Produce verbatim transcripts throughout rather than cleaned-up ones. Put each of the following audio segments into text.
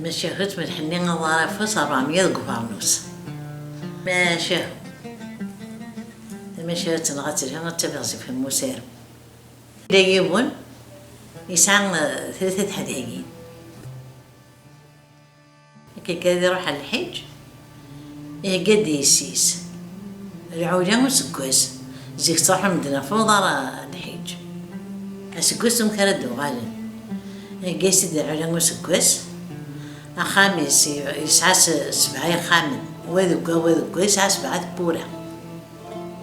Tamacahut n Lḥenni Aḍar afus ṛebɛemya deg ubernus. Tamacahut. Tamacahut-nneɣ ad telhu, ad tt-afiɣ ɣef umusar. Yella yiwen yesɛa, eh, tlata teḥdayin. Akken kan ad iruḥ ɣer lḥiǧ, ihegga-d yessi-s lɛula useggas. Zik ttruḥun medden ɣef uḍar n lḥiǧ. Aseggas amek ara d-uɣalen. Ihegga-as-id lɛula useggas. Axxam-is yesɛa s-, sebɛa ixxamen. Wa deg wa, wa deg wa, yesɛa sebɛa tewwura.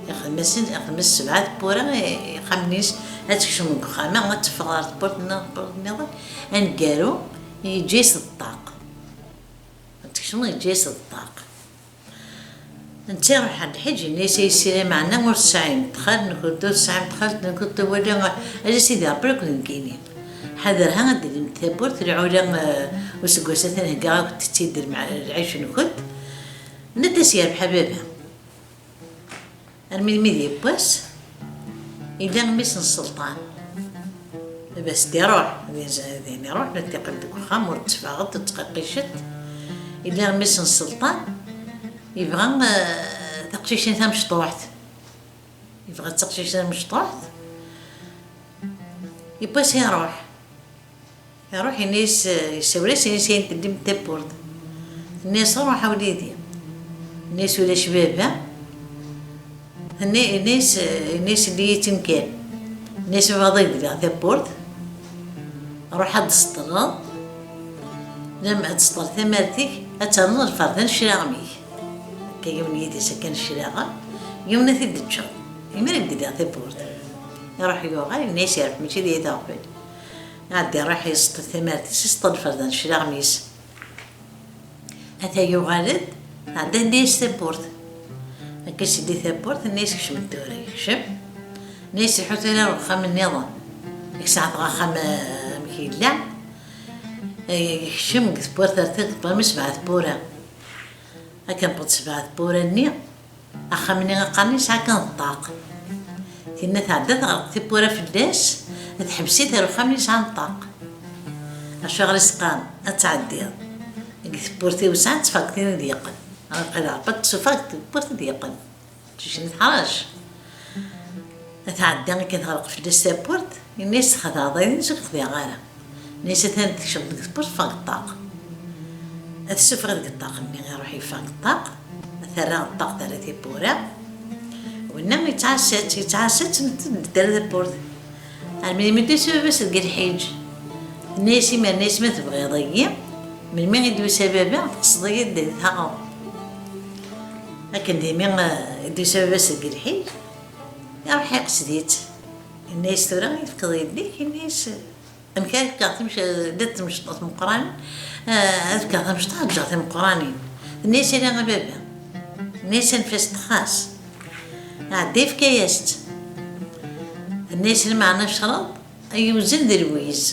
Ixdem-asen, ixdem-as sebɛa tewwura i, i ixxamen-is. Ad tekcem deg uxxam-a, ad teffeɣ ɣer tewwurt-nni, tewwurt nniḍen. Aneggaru, yeǧǧa-as d ṭṭaq. Ad tekcem, yeǧǧa-as d ṭṭaq. Netta iruḥ ɣer lḥiǧ, yenna-yas: "Ay ssi, lameɛna ur tesɛim ddxel-nkent, ur tesɛim ddxel-nkent, wala, ala Sidi Ṛebbi akked nekkini. Ḥader ha ad d-tilimt tawwurt, lɛula, eh, useggas atan heggaɣ-akent-tt-id lmeɛ-, lɛic-nkent." Nna-d-as: "Yerbeḥ a baba." Armi d mi d yiwwas, yella mmi-s n sselṭan. Baba-s d-iruḥ, din, din iruḥ, la teqqim deg uxxam, ur tetteffɣeḍ, ur tettqaqiceḍ. Yella mmi-s n sselṭan, yebɣa, eh, taqcicin tamecṭuḥt. Yebɣa taqcicin tamecṭuḥt. Yiwwas iruḥ. Iruḥ, ini-as, yessawel-as, ini-as: "Ayen tellim tawwurt." Tenna-as: "Ruḥ a wlidi." Ini-as: "Ulac baba." Tenna, ini-as, ini-as: "Lli-yi-tt-in kan." Ini-as: "Ma bɣiɣ ad ak-d-lliɣ tawwurt, ruḥ ad d-tseṭṭleḍ, lam ad tseṭṭleḍ tamart-ik, ad ternuḍ lferda n cclaɣem-ik." Akka yiwen yidis akka n cclaɣem, yiwen ad t-id-teǧǧeḍ. Imir ad ak-d-lliɣ tawwurt. Iruḥ yuɣal, ini-as: "Yerbeḥ, mačči d yid aɣbel." Iɛedda iruḥ iseṭṭel tamart-is, iseṭṭel lferda n cclaɣem-is. Ata yuɣal-d, tɛedda-d-as tawwurt. Akka s-, teddi tawwurt, nna-as: "Kcem-d tura." Yekcem. Nna-as: "Lḥu tura ar uxxam nniḍen. Yak sɛiɣ axxam, eh, amek yella." Eh, yekcem deg tewwurt ar taggaṭ, armi sebɛa tewwura. Akken wweḍ sebɛa tewwura-nni, axxam-nni qqaren yesɛa kan ṭṭaq. Tinna tɛedda teɣleq tiwwura fell-as, teḥbes-it ar uxxam yesɛan ṭṭaq. Acuɣer i s-qqaren ad tɛeddiḍ deg tewwurt iwesɛen, teffeɣ deg tin i d-yeqqen? Ɣer qila Rebbi ad tessufeɣ deg tewwurt i d-yeqqen. Ticni teḥṛec. Tɛedda akken teɣleq fell-as tawwurt, yenna-as: "Txedɛeḍ ayen, ur k-xdiɛeɣ ara." Nna-as: "Atan tekcem deg tewwurt, ffeɣ deg ṭṭaq." Ad tessufeɣ deg ṭṭaq-nni, iruḥ yeffeɣ deg ṭṭaq, terra ṭṭaq, terra tiwwura. Winna yettɛassa-tt, yettɛassa-tt, terra tawwurt. Armi d mi d-yusa baba-s deg lḥiǧ. Tenna-as: "Imir-nni, ma tebɣiḍ-iyi, melmi i d-yusa baba, teqsed-iyi-d ad taɣeḍ." Akken d imi, eh, i d-yusa baba-s deg lḥiǧ, iruḥ iqsed-itt. Yenna-as: "Tura i tefkeḍ yelli-k?" Yenna-as: "Amek ara fkeɣ timec-, d tamecṭuḥt meqqranin? Eh, ad fkeɣ tamecṭuḥt, ǧǧeɣ timeqqranin." Tenna-as: "Ala a baba." Tenna-as: "Anef-as ttxas." Iɛedda yefka-yas-tt. Tenna-as: "Lameɛna ccreḍ, ad yewzen d lwiz."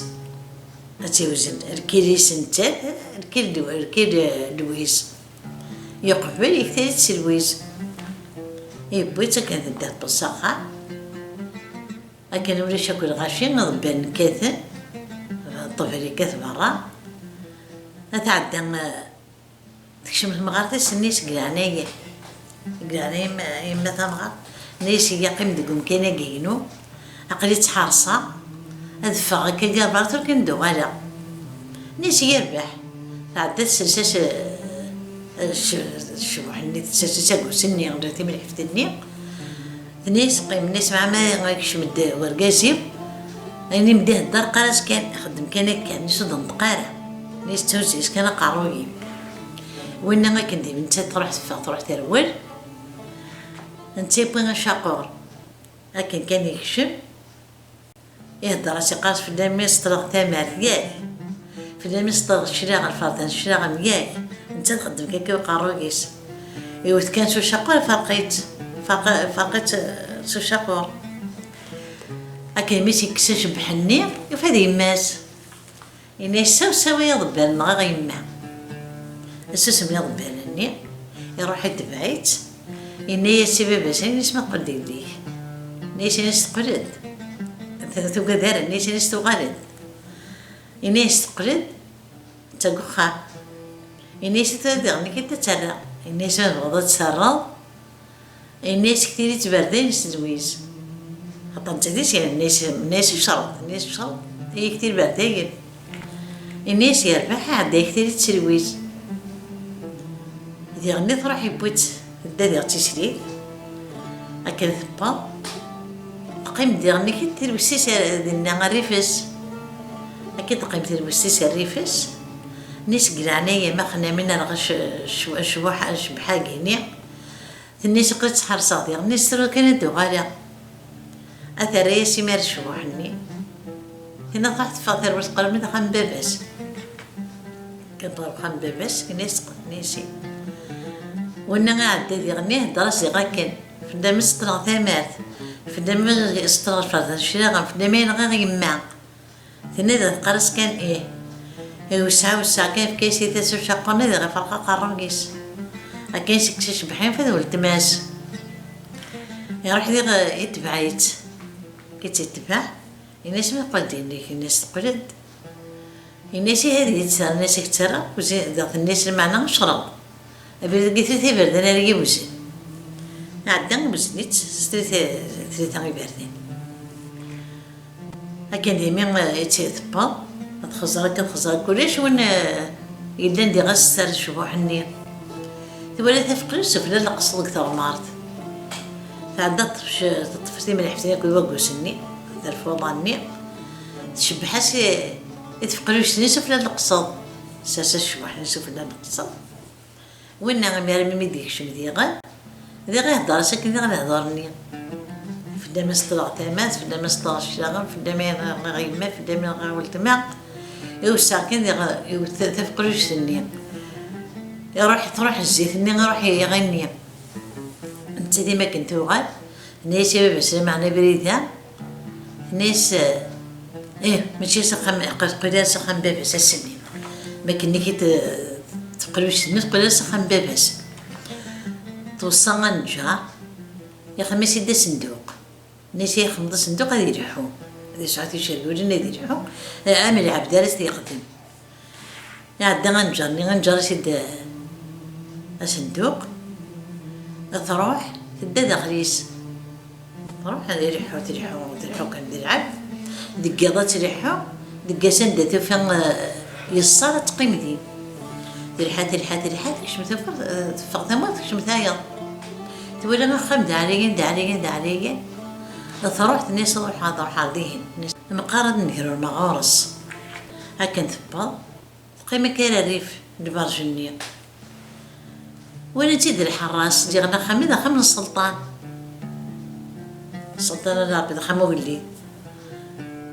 Ad tt-yewzen, lkil-is nettat, lkil d-, lkil, eh, lwiz. Yeqbel, yektal-itt s lwiz. Yewwi-tt akken tedda teṭṭes s axxam. Akken ulac akk lɣaci, iḍebbalen kkaten, ṭṭbel yekkat berra. Ad tɛedda, eh, tekcem temɣart-is, nna-as: "Deg leɛnaya-k, deg leɛnaya yemma, yemma tamɣart." Nna-as: "Ihi qqim deg umkan-agi-inu, aql-i ttḥerṣeɣ, ad ffɣeɣ akka gar berra tura kan d-uɣaleɣ." Nna-as: "Yerbeḥ." Tɛedda tessers-as, eh, cc-, ccbuḥ-nni, tessers-as agus-nni, timlḥeft-nni. Tenna-as: "Qqim." Nna-as: "Meɛna ma yekcem-d wergaz-iw, ayen i m-d-ihedder, qqar-as kan, xeddem kan akka." Nna-as: "Ur d-neṭṭeq ara." Nna-as: "Ttuzz-as kan aqerruy-im." Winna akken d imi nettat truḥ teffeɣ, truḥ terwel. Netta yewwi acaqur. Akken kan yekcem, ihedder-as, iqqar-as: "Fell-am i seṭṭleɣ tamart, yak? Fell-am i seṭṭleɣ cclaɣem, lferda n cclaɣem, yak?" Netta txeddem kan i uqerruy-is. Iwet kan s ucaqur, ferq-itt, ferq-, ferq-itt, eh, s ucaqur. Akken mi s-yekkes acebbḥ-nni, yufa d yemma-s. Yenna-as: "Sawsaw ay iḍebbalen, neɣ a yemma." Susem iḍebbalen-nni, iruḥ itbeɛ-itt, yenna-as i baba-s: "Ini-as ma teqqel-d yelli-k." Yenna-as: "Ini-as teqqel-d." T-, tugad ara, yenna-as: "Ini-as tuɣal-d." Yenna-as: "Teqqel-d, netta deg uxxam." Ini-as i tura diɣen-ik ad terra. Ini-as ma tebɣiḍ ad terreḍ, ini-as ktir-itt berdayen s lwiz. Xaṭer netta d isyan, ini-as, ini-as icreḍ, ini-as icreḍ, i ktir berdayen. Ini-as yerbeḥ, iɛedda ktir-itt s lwiz. Diɣen-nni truḥ yewwi-tt, tedda diɣ d tislit. Akken tewweḍ, teqqim diɣen-nni kan tirwest-is ar, dinna rrif-is. Akken teqqim tirwest-is rrif-is, nni-as deg leɛnaya-m a xnam i nerɣ c-, c-, ccbuḥ-, ccbaḥa-agi-nni. Tenna-as aql-i ttḥerṣeɣ diɣen-nni s truḍ kan ad d-uɣaleɣ. A terra-yas imir ccbuḥ-nni. Tinna truḥ teffeɣ terwel tqerreb-nni d axxam n baba-s. Kan tɣer uxxam n baba-s, ini-as, ini-as. Winna iɛedda diɣen-nni, ihedder-as diɣ akken. Fell-am i seṭṭleɣ tamart. Fell-am i seṭṭleɣ lferda n cclaɣem. Fell-am i yenɣiɣ yemma. Tenna diɣ teqqar-as kan ih. Iwesseɛ, wesseɛ kan, yefka-yas i tasa ucaqur-nni diɣ iferq aqerru-is. Akken i s-ikkes acebḥen f d weltma-s. Iruḥ diɣ itbeɛ-itt. Ki tt-itbeɛ, ini-as ma teqqel-d yelli-k, ini-as teqqel-d. Ini-as ihi ad iyi-d-terr, ini-as ad k-tt-rreɣ, wezin, diɣ tenna-as lmeɛna ecreḍ. Abrid-agi trit iberdan ara yiwzen. Iɛedda iwzen-itt s trit, trit iberdan. Akken d imi, eh, i tt-tewweḍ, ad txeẓẓer akka, ad txeẓẓer akka, ulac win, eh, yellan diɣ ad s-terr ccbuḥ-nni. Twala tafeqlust sufella n leqṣeḍ deg teɣmert. Tɛedda teṭṭef c-, teṭṭef timelḥeftin akk i waggus-nni, terfa uḍan-nni. Tcebbeḥ-as i, i tfeqlust-nni sufella n leqṣeḍ. Tessers-as ccbuḥ-nni sufella n leqṣeḍ. Winna, mi armi mi d-yekcem diɣen, diɣ ihedder-as akken diɣ lehdur-nni. Fell-am i seṭṭleɣ tamart, fell-am i seṭṭleɣ cclaɣem, fell-am i nɣiɣ yemma, fell-am i nɣiɣ weltma. Iwesseɛ kan diɣ, iwet tafeqlust-nni. Iruḥ, truḥ zzit-nni, iruḥ yiɣi-nni. Netta dima akken tuɣal, tenna-yas i baba-s lameɛna abrid-a, tenna-yas, ih, mačči s axxam, teqqel ara s axxam n baba-s ass-nni. Mi akken i t-, teqqel wissen-nni, teqqel ara s axxam n baba-s. Tweṣṣa aneǧǧar, ixdem-as-id asenduq. Tenna-yas ixdem-d asenduq ad ileḥḥu. Ad yesɛu ticergulin ad ileḥḥu, am lɛebd ara s-t-yexdem. Iɛedda aneǧǧar-nni, aneǧǧar-as-id asenduq, truḥ, tedda daxel-is. Truḥ, ad ileḥḥu, tleḥḥu, tleḥḥu kan d lɛebd. Deg yiḍ ad tleḥḥu, deg ass anda tufa, eh, yeṣṣar ad teqqim din. Telḥa, telḥa, telḥa, tekcem tafat, eh, teffeɣ tamart, tekcem tayeḍ. Twala axxam d ɛlayen, d ɛlayen, d ɛlayen. Truḥ, tenna-yas ad ruḥeɣ, ad ruḥeɣ dihin. Meqqar ad n-ger urma ɣur-s. Akken tewweḍ, teqqim akka ar rrif n lberǧ-nni. Walan-tt-id lḥeṛṛas, diɣen axxam-nni d axxam n sselṭan. Sselṭan ala Ṛebbi, d axxam ugellid.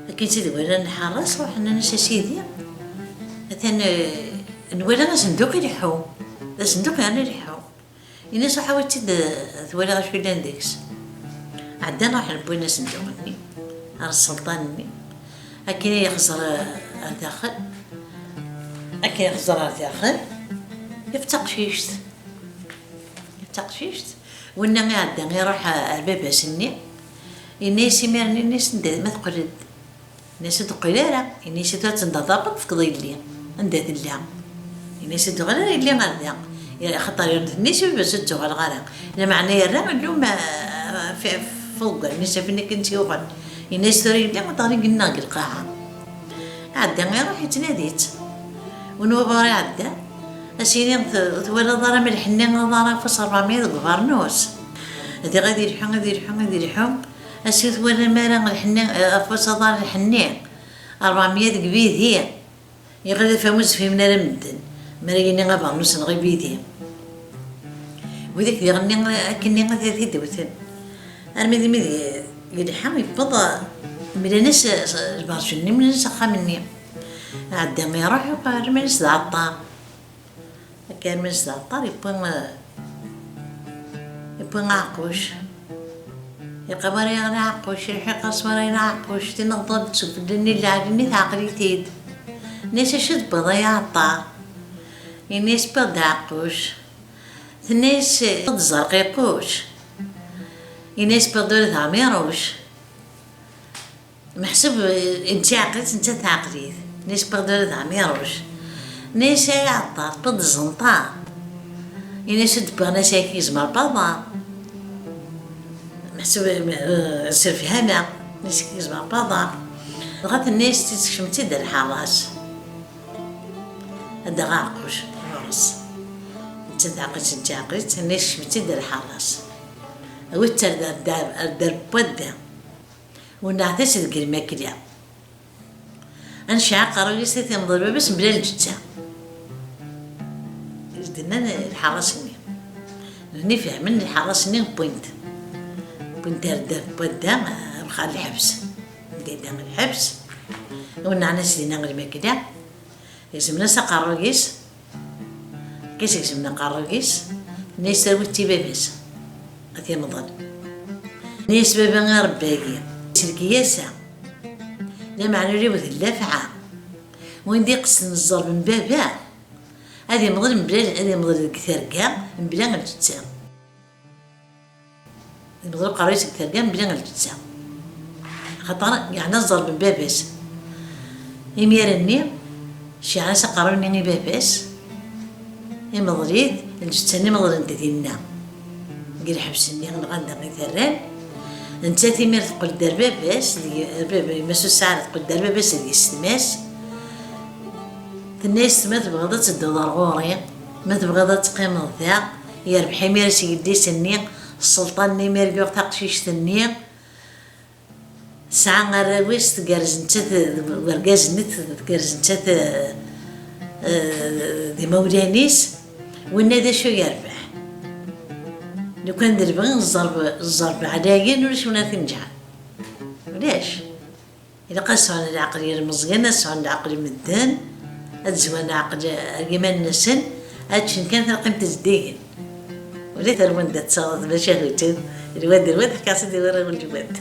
Akken tt-id-walan lḥeṛṛas, ruḥen nnan-as a sidi, atan, eh, nwala asenduq ileḥḥu. D asenduq yerna ileḥḥu. Ini-as ruḥ awi-tt-id, eh, twala acu yellan deg-s. Ɛeddan ruḥen wwin asenduq-nni ar sselṭan-nni. Akken i yexẓer, eh, ar daxel, akken i yexẓer ar daxel, yaf taqcict. Yaf taqcict. Winna iɛedda iruḥ ar baba-s-nni. Ini-as imir-nni, ini-as anda ma teqqel-d. Ini-as ur d-teqqil ara. Ini-as tura ad tendeḍ abeṭ tefkeḍ yelli anda tella. Ini-as ur d-tuɣal ara yelli ar da. Axaṭer yerna tenna-as i baba-s ur d-tuɣaleɣ ara. Lameɛna yerra llum, ah, f, f uḍeggal-nni s afin akken tt-yuɣen. Ini-as tura yelli ad teɣli deg-neɣ deg lqaɛa. Iɛedda iruḥ yettnadi-tt. Win wabar iɛedda, as-yini t-, twalaḍ ara ma lḥenni aḍar afus ṛebɛemya deg ubeṛnus. Diɣ ad ileḥḥu, ad ileḥḥu, ad ileḥḥu. As-yini twalam ara lḥenni, afus aḍar lḥenni ṛebɛemya deg bidi. Iɣil ɣef amuz fimen ara medden, mi ara yini abeṛnus neɣ ibidi. Widak diɣen-nni akkenni ad t-id-wten. Armi d imi d-, yelḥa, yewweḍ, mlan-as lberǧ-nni, mlan-as axxam-nni. Ɛedda iruḥ, armi d-as d aɛeṭṭar. Akka armi d-as d aɛeṭṭar, yewwi, yewwi aɛeqquc. Iqaw ara yaɣen aɛeqquc, ilḥiq-as wara yaɣen aɛeqquc, tineɣḍ-d s ufella-nni n lɛali-nni teɛqel-it-id. Tenna-yas acu tewwiḍ ay aɛeṭṭar? Yenna-yas wwiɣ-d aɛeqquc. Tenna-yas d zzerqiquc. Yenna-yas wwiɣ-d ula d ɛmiruc. Meḥsub, eh, netta iɛqel-itt, netta teɛqel-it. Tenna-yas wwiɣ-d ula d ɛmiruc. Nna-yas ay aɛeṭṭar, tewwiḍ-d ẓẓenṭar. Ini-as ur d-wwiɣ, nna-yas ay ak-gezmeɣ lbaḍar. Meḥsub, eh, s lefhama, nna-yas ak-gezmeɣ lbaḍar. Dɣa tenna-yas-tt-id, sekcem-tt-id ar lḥeṛṛa-s. Ad d-aɣeɣ aɛeqquc ɣur-s. Netta d aɛeqquc, neǧǧa aɛeqquc, tenna-yas sekcem-tt-id ar lḥeṛṛa-s. Awi-tt ar dar, dar, ar dderb n wadda. Wenneɛt-as deg lmakla. Ad necɛel aqerruy-is ad t-yemḍel baba-s mebla lǧetta. I s-d-nnan lḥeṛṛas-nni. Nutni fehmen lḥeṛṛas-nni wwin-t. Wwin-t ar dderb n wadda, ar lḥebs. Anda yedda lḥebs, wenneɛen-as dinna lmakla. Gezmen-as aqerruy-is. Akka i s-gezmen aqerruy-is, nna-yas awi-t i baba-s, ad t-yemḍel. Nna-yas baba irebba-yi, sellek-iyi-as-a, lameɛna ul-iw d llafɛa. Win d-iqesden ẓẓerb n baba, ad yemḍel mebla, ad yemḍel deg terga, mebla lǧetta. Yemḍel uqerruy-is deg terga mebla lǧetta. Axaṭer yeɛna ẓẓerb n baba-s. Imir-nni, ceɛl-as aqerruy-nni i baba-s, imḍel-it, lǧetta-nni mḍlent dinna. Deg lḥebs-nni, nɣan da i t-rran. Nettat imir teqqel-d ar baba-s, deg, ar baba, yemma-s ur tesɛi ara, teqqel-d ar baba-s deg yessetma-s. Tenna-yas, ma tebɣiḍ ad tedduḍ ar ɣur-i, ma tebɣiḍ ad teqqimeḍ da, yerbeḥ imir-is yelli-s-nni, sselṭan-nni imir yuɣ taqcict-nni, tesɛa arraw-is, tgerrez nettat d wergaz-nni, tgerrez nettat, eh, d imawlan-is, winna d acu yerbeḥ? Lukan d lebɣi, ẓẓerb, ẓẓerb ɛlayen, ulac win ara t-ineǧḥen. Ulac. Ilaq ad sɛun leɛqel yilmeẓyen, ad sɛun leɛqel medden, ad zwan leɛqel ar yiman-nsen, ad ččen kan talqimt zeddigen. Ula tarwa anda tettaweḍ tmacahut, lwad d lwad, ḥkiɣ-tt-id i warraw n lwad.